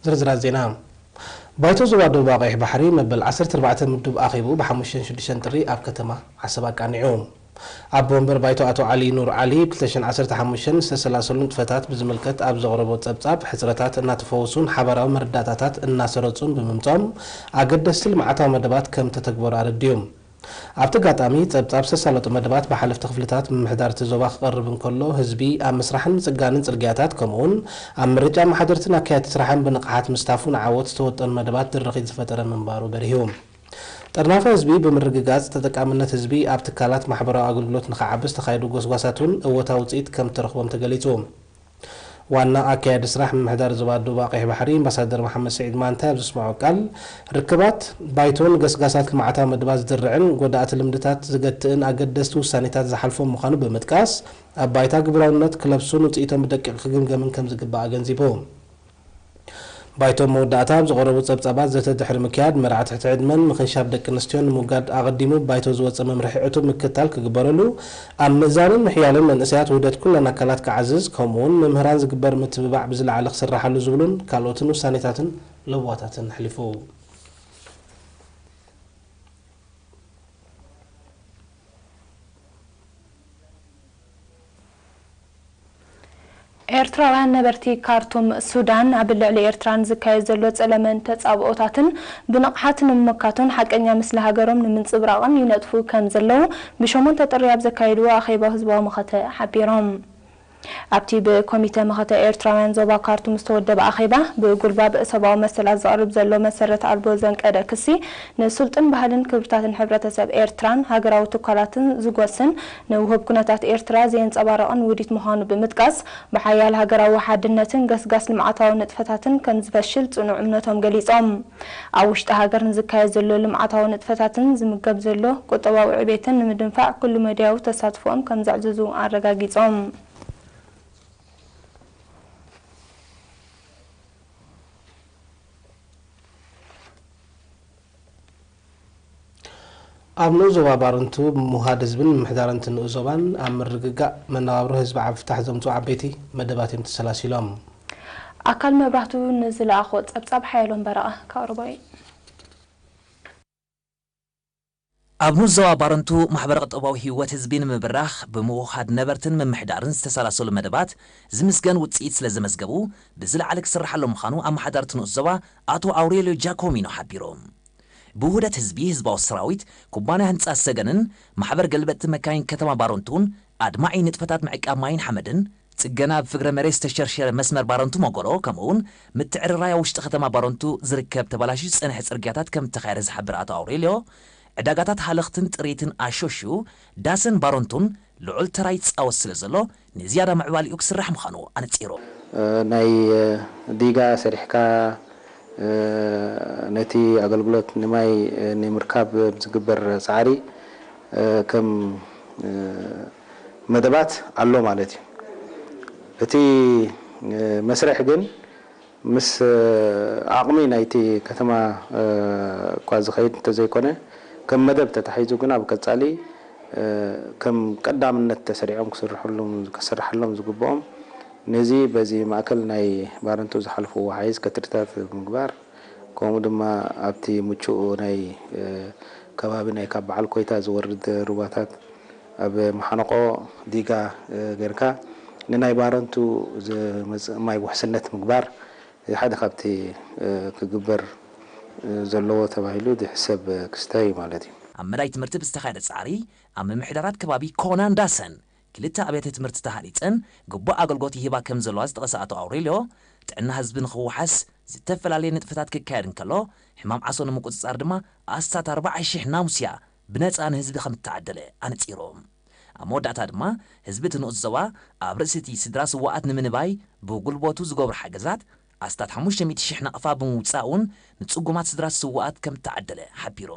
ዝርዝራት ዜና። ባይቶ ዞባ ደቡብ ቀይሕ ባሕሪ መበል ዓሰርተ ኣርባዕተ ምዱብ ኣኼቡ ብ5ን ሽዱሽተን ጥሪ ኣብ ከተማ ዓሰብ ኣቃኒዑ። ኣቦ ወንበር ባይቶ ኣቶ ዓሊ ኑር ዓሊ ብ ክልተ ሽሕን ዓሰርተ ሓሙሽተን ዝተሰላሰሉ ንጥፈታት ብዝምልከት ኣብ ዘቕረቦ ጸብጻብ፣ ሕጽረታት እናተፈወሱን ሓባራዊ መረዳእታታት እናሰረጹን ብምምጾም፣ ኣገደስቲ ልምዓታዊ መደባት ከም ተተግበሩ ኣረዲኡ። ኣብቲ ኣጋጣሚ፣ ጸብጻብ ዝተሳለጡ መደባት ብሓለፍቲ ክፍልታት ምምሕዳር እቲ ዞባ ክቐርብ እንከሎ፣ ህዝቢ ኣብ ምስራሕን ምጽጋንን ጽርግያታት፣ ከምኡውን ኣብ ምርጫ ኣመሓደርትን ኣካየድቲ ስራሕን ብንቕሓት ምስታፉ፣ ንዓወት ዝተወጠኑ መደባት ድርኺት ዝፈጠረ ምንባሩ በሪሁ። ጥርናፈ ህዝቢ ብምርግጋጽ፣ ተጠቃምነት ህዝቢ ኣብ ትካላት ማሕበራዊ ኣገልግሎት ንኽዓቢ ዝተኻየዱ ጎስጓሳት እውን እወታዊ ውጽኢት ከም እተረኽቦም ተገሊጹ። ዋና ኣካያዲ ስራሕ ምምሕዳር ዞባ ደቡብ ቀይሕ ባሕሪ ኣምባሳደር መሓመድ ስዒድ ማንታይ ኣብ ዘስምዖ ቃል፣ ርክባት ባይቶን ገስጋሳት ልምዓታዊ መደባት ዝድርዕን ጎዳእቲ ልምድታት ዝገትእን ኣገደስቲ ውሳኔታት ዝሓልፎም ምዃኑ ብምጥቃስ፣ ኣብ ባይታ ግብራውነት ክለብሱን ውጽኢቶም ብደቂቕ ክግምገምን ከም ዝግባእ ኣገንዚቡ። ባይቶ መወዳእታ ኣብ ዝቐረቡ ጸብጻባት ዘተ ድሕሪ ምክያድ፣ መርዓ ትሕቲ ዕድመን ምኽንሻብ ደቂ ኣንስትዮን ንምውጋድ ኣቐዲሙ ባይቶ ዝወጸ መምርሒ ዕቱብ ምክትታል ክግበረሉ፣ ኣብ ምእዛንን ምሕያልን መንእሰያት ውህደት ኩለን ኣካላት ክዓዝዝ፣ ከምኡውን መምህራን ዝግበር ምትብባዕ ብዝለዓለ ክስራሓሉ ዝብሉን ካልኦትን ውሳኔታትን ለዋታትን ኣሕሊፉ። ኤርትራውያን ነበርቲ ካርቱም ሱዳን ኣብ ልዕሊ ኤርትራ ንዝካየድ ዘሎ ጸለመን ተጻብኦታትን ብንቕሓት ንምምካቱን ሓቀኛ ምስሊ ሃገሮም ንምንጽብራቕን ይነጥፉ ከም ዘለዉ ብሸሞንተ ጥሪ ኣብ ዘካየድዎ ኣኼባ ህዝባዊ መኸተ ሓቢሮም። ኣብቲ ብኮሚተ መኸተ ኤርትራውያን ዞባ ካርቱም ዝተወደበ ኣኼባ፣ ብጉልባብ ሰብኣዊ መሰላት ዝቐርብ ዘሎ መሰረት ኣልቦ ዘንቀደ ክሲ፣ ንስልጡን ባህልን ክብርታትን ሕብረተሰብ ኤርትራን ሃገራዊ ትካላትን ዝጎስን፣ ንውሁብ ኩነታት ኤርትራ ዘየንጸባርቕን ውዲት ምዃኑ ብምጥቃስ፣ ብሓያል ሃገራዊ ሓድነትን ገስጋስ ልምዓታዊ ንጥፈታትን ከም ዝፈሽል ጽኑዕ እምነቶም ገሊጾም። ኣብ ውሽጢ ሃገር ንዝካየድ ዘሎ ልምዓታዊ ንጥፈታትን ዝምገብ ዘሎ ቁጠባዊ ዕቤትን ንምድንፋዕ ኩሉ መዳያዊ ተሳትፎኦም ከም ዘዕዝዙ ኣረጋጊጾም። ኣብ ንኡስ ዞባ ባረንቱ ብምውሃድ ህዝብን ምምሕዳርን እቲ ንኡስ ዞባን ኣብ ምርግጋእ መነባብሮ ህዝቢ ዓቢ ፍታሕ ዘምጽኡ ዓበይቲ መደባት እዮም ተሰላሲሎም። ኣካል መብራህቱ ንዝለኣኾ ጸብጻብ ሓየሎም በረቐ ካቕርቦ እዩ። ኣብ ንኡስ ዞባ ባረንቱ ማሕበረ ቁጠባዊ ህይወት ህዝቢ ንምብራኽ ብምውሃድ ነበርትን ምምሕዳርን ዝተሰላሰሉ መደባት ዝምስገን ውጽኢት ስለ ዘመዝገቡ ብዝለዓለ ክስርሓሎም ምዃኑ ኣመሓዳሪ እቲ ንኡስ ዞባ ኣቶ ኣውሬልዮ ጃኮሚኖ ሓቢሮም። ብውህደት ህዝቢ፣ ህዝባዊ ሰራዊት፣ ኩባንያ ህንጻ ሰገንን ማሕበር ገልበጥቲ መካይን ከተማ ባረንቱን ኣድማዒ ንጥፈታት ምዕቃብ ማይን ሓመድን፣ ጽገና ኣብ ፍግረ መሬት ዝተሸርሸረ መስመር ባረንቱ መጎሮ፣ ከምኡውን ምትዕርራይ ኣብ ውሽጢ ከተማ ባረንቱ ዝርከብ ተበላሽዩ ዝጸንሐ ጽርግያታት ከም እተኻየደ ዝሓብር ኣቶ ኣውሬልዮ፣ ዕዳጋታት ሃለኽትን ጥሪትን ኣሾሹ ዳሰን ባረንቱን ልዑል ተራ ይጻወት ስለ ዘሎ፣ ንዝያዳ ምዕባሊኡ ክስራሕ ምዃኑ ኣነጺሩ። እ፣ ናይ፣ እ፣ ዲጋ ሰሪሕካ፣ እ፣ ነቲ ኣገልግሎት ንማይ፣ እ፣ ንምርካብ ዝግበር ጻዕሪ፣ እ፣ ከም፣ እ፣ መደባት ኣሎ ማለት እዩ። እቲ፣ እ፣ መስርሕ ግን ምስ፣ እ፣ ዓቕሚ ናይቲ ከተማ፣ እ፣ እኳ ዝኸይድ እንተዘይኮነ፣ ከም መደብ ተታሒዙ ግን ኣብ ቀጻሊ፣ እ፣ ከም ቀዳምነት ተሰሪዖም ክስርሐሎም፣ ክስርሓሎም ዝግብኦም፣ ነዚ በዚ ማእከል ናይ ባረንቱ ዝሓልፍዎ ሓይዝ ከትርታት ምግባር፣ ከምኡ ድማ ኣብቲ ምቹእ ናይ፣ እ፣ ከባቢ ናይ ካብ በዓል ኮይታ ዝወርድ ሩባታት ኣብ መሓነቆ ዲጋ፣ እ፣ ጌርካ ንናይ ባረንቱ ዝመጽእ ማይ ውሕስነት ምግባር ሓደ ካብቲ፣ እ፣ ክግበር፣ እ፣ ዘለዎ ተባሂሉ ዝሕሰብ ክስታይ እዩ ማለት እዩ። ኣብ መዳይ ትምህርቲ ብዝተኻየደ ጻዕሪ፣ ኣብ ምምሕዳራት ከባቢ ኮናን ዳሰን ክልተ ኣብያተ ትምህርቲ ተሃኒጸን ግቡእ ኣገልግሎት ይህባ ከም ዘለዋ ዝጠቐሰ ኣቶ ኣውሬልዮ፣ ጥዕና ህዝቢ ንኽወሓስ ዝተፈላለየ ንጥፈታት ክካየድ እንከሎ፣ ሕማም ዓሶ ንምቁጽጻር ድማ ኣስታት ኣርባዓ ሽሕ ናሙስያ ብነጻ ንህዝቢ ከም እተዓደለ ኣነጺሩ። ኣብ መወዳእታ ድማ፣ ህዝቢ እቲ ንኡስ ዞባ ኣብ ርእሲ እቲ ስድራ ስዉኣት ንምንባይ ብጉልበቱ ዝገብሮ ሓገዛት ኣስታት ሓሙሽተ ሚእቲ ሽሕ ናቕፋ ብምውጻእን ንጽጉማት ስድራ ስዉኣት ከም እተዓደለ ሓቢሩ።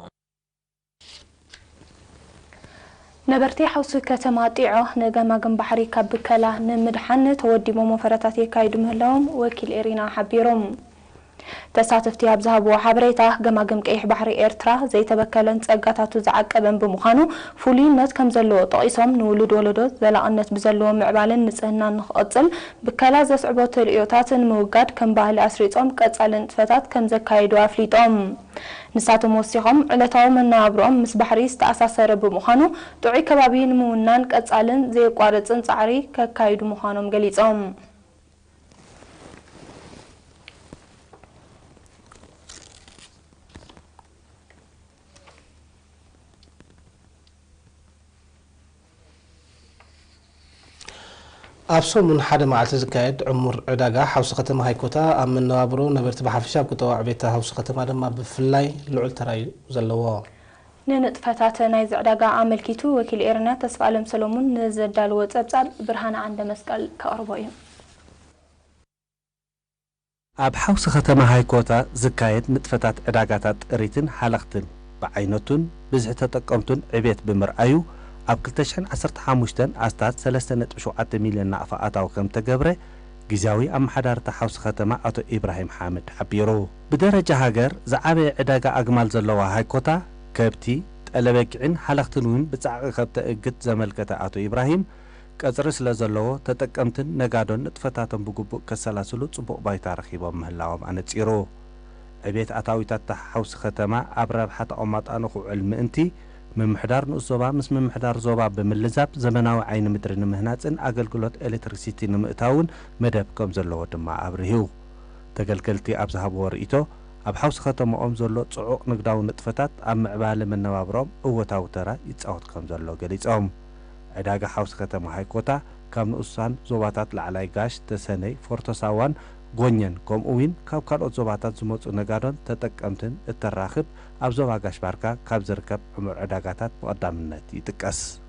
ነበርቲ ሓውሲ ከተማ ጢዖ ንገማግም ባሕሪ ካብ ብከላ ንምድሓን ተወዲቦም ወፈረታት የካይዱ ምህላዎም ወኪል ኤሪና ሓቢሩ። ተሳተፍቲ ኣብ ዝሃብዎ ሓበሬታ፣ ገማግም ቀይሕ ባሕሪ ኤርትራ ዘይተበከለን ጸጋታቱ ዝዓቀበን ብምዃኑ ፍሉይነት ከም ዘለዎ ጠቒሶም፣ ንውሉድ ወለዶ ዘላቕነት ብዘለዎ ምዕባለን ንጽህናን ንኽቕጽል ብከላ ዘስዕቦ ተርእዮታት ንምውጋድ ከም ባህሊ ኣስሪጾም ቀጻሊ ንጥፈታት ከም ዘካየዱ ኣፍሊጦም። ንሳቶም ወሲኾም፣ ዕለታዊ መነባብሮኦም ምስ ባሕሪ ዝተኣሳሰረ ብምዃኑ፣ ጥዑይ ከባቢ ንምውናን ቀጻልን ዘየቋርጽን ጻዕሪ ከካይዱ ምዃኖም ገሊጾም። ኣብ ሰሙን ሓደ መዓልቲ ዝካየድ ዕሙር ዕዳጋ ሓውሲ ከተማ ሃይኮታ ኣብ መነባብሮ ነበርቲ ብሓፈሻ ኣብ ቁጠባ ዕቤት ሃውሲ ከተማ ድማ ብፍላይ ልዑል ተራ እዩ ዘለዎ። ንንጥፈታት ናይዚ ዕዳጋ ኣመልኪቱ ወኪል ኤረና ተስፋኣለም ሰሎሙን ንዘዳለዎ ጸብጻብ ብርሃነ ዓንደ መስቀል ከቕርቦ እዩ። ኣብ ሓውሲ ከተማ ሃይኮታ ዝካየድ ንጥፈታት ዕዳጋታት ጥሪትን ሃለኽትን ብዓይነቱን ብዝሒ ተጠቀምቱን ዕቤት ብምርኣዩ፣ ኣብ ክልተ ሽሕን ዓሰርተ ሓሙሽተን ኣስታት ሰለስተ ነጥቢ ሸውዓተ ሚልዮን ናቕፋ ኣታዊ ከም ተገብረ ግዝያዊ ኣመሓዳሪ እታ ሓውሲ ከተማ ኣቶ ኢብራሂም ሓምድ ሓቢሩ። ብደረጃ ሃገር ዝዓበየ ዕዳጋ ኣግማል ዘለዋ ሃይኮታ፣ ከብቲ፣ ጠለበጊዕን ሃለኽትን እውን ብጻዕቒ ከም ተእግድ ዘመልከተ ኣቶ ኢብራሂም፣ ቀጽሪ ስለ ዘለዎ፣ ተጠቀምትን ነጋዶን ንጥፈታቶም ብግቡእ ከሰላስሉ ጽቡቕ ባይታ ረኺቦም ምህላዎም ኣነጺሩ። ዕቤት ኣታዊታት እታ ሓውሲ ከተማ ኣብ ረብሓ ተቐማጦኣ ንኽውዕል ምእንቲ፣ ምምሕዳር ንኡስ ዞባ ምስ ምምሕዳር ዞባ ብምልዛብ ዘመናዊ ዓይኒ ምድሪ ንምህናጽን ኣገልግሎት ኤሌክትሪክሲቲ ንምእታውን መደብ ከም ዘለዎ ድማ ኣብሪሁ። ተገልገልቲ ኣብ ዝሃብዎ ርእይቶ፣ ኣብ ሓውሲ ከተመኦም ዘሎ ጽዑቕ ንግዳዊ ንጥፈታት ኣብ ምዕባለ መነባብሮኦም እወታዊ ተራ ይጻወት ከም ዘሎ ገሊጾም። ዕዳጋ ሓውሲ ከተማ ሃይኮታ ካብ ንኡሳን ዞባታት ላዕላይ ጋሽ፣ ተሰነይ፣ ፎርቶ ሳዋን ጎኘን ከምኡ እውን ካብ ካልኦት ዞባታት ዝመጹ ነጋዶን ተጠቀምትን እተራኽብ ኣብ ዞባ ጋሽ ባርካ ካብ ዝርከብ ዕሙር ዕዳጋታት ብቐዳምነት ይጥቀስ።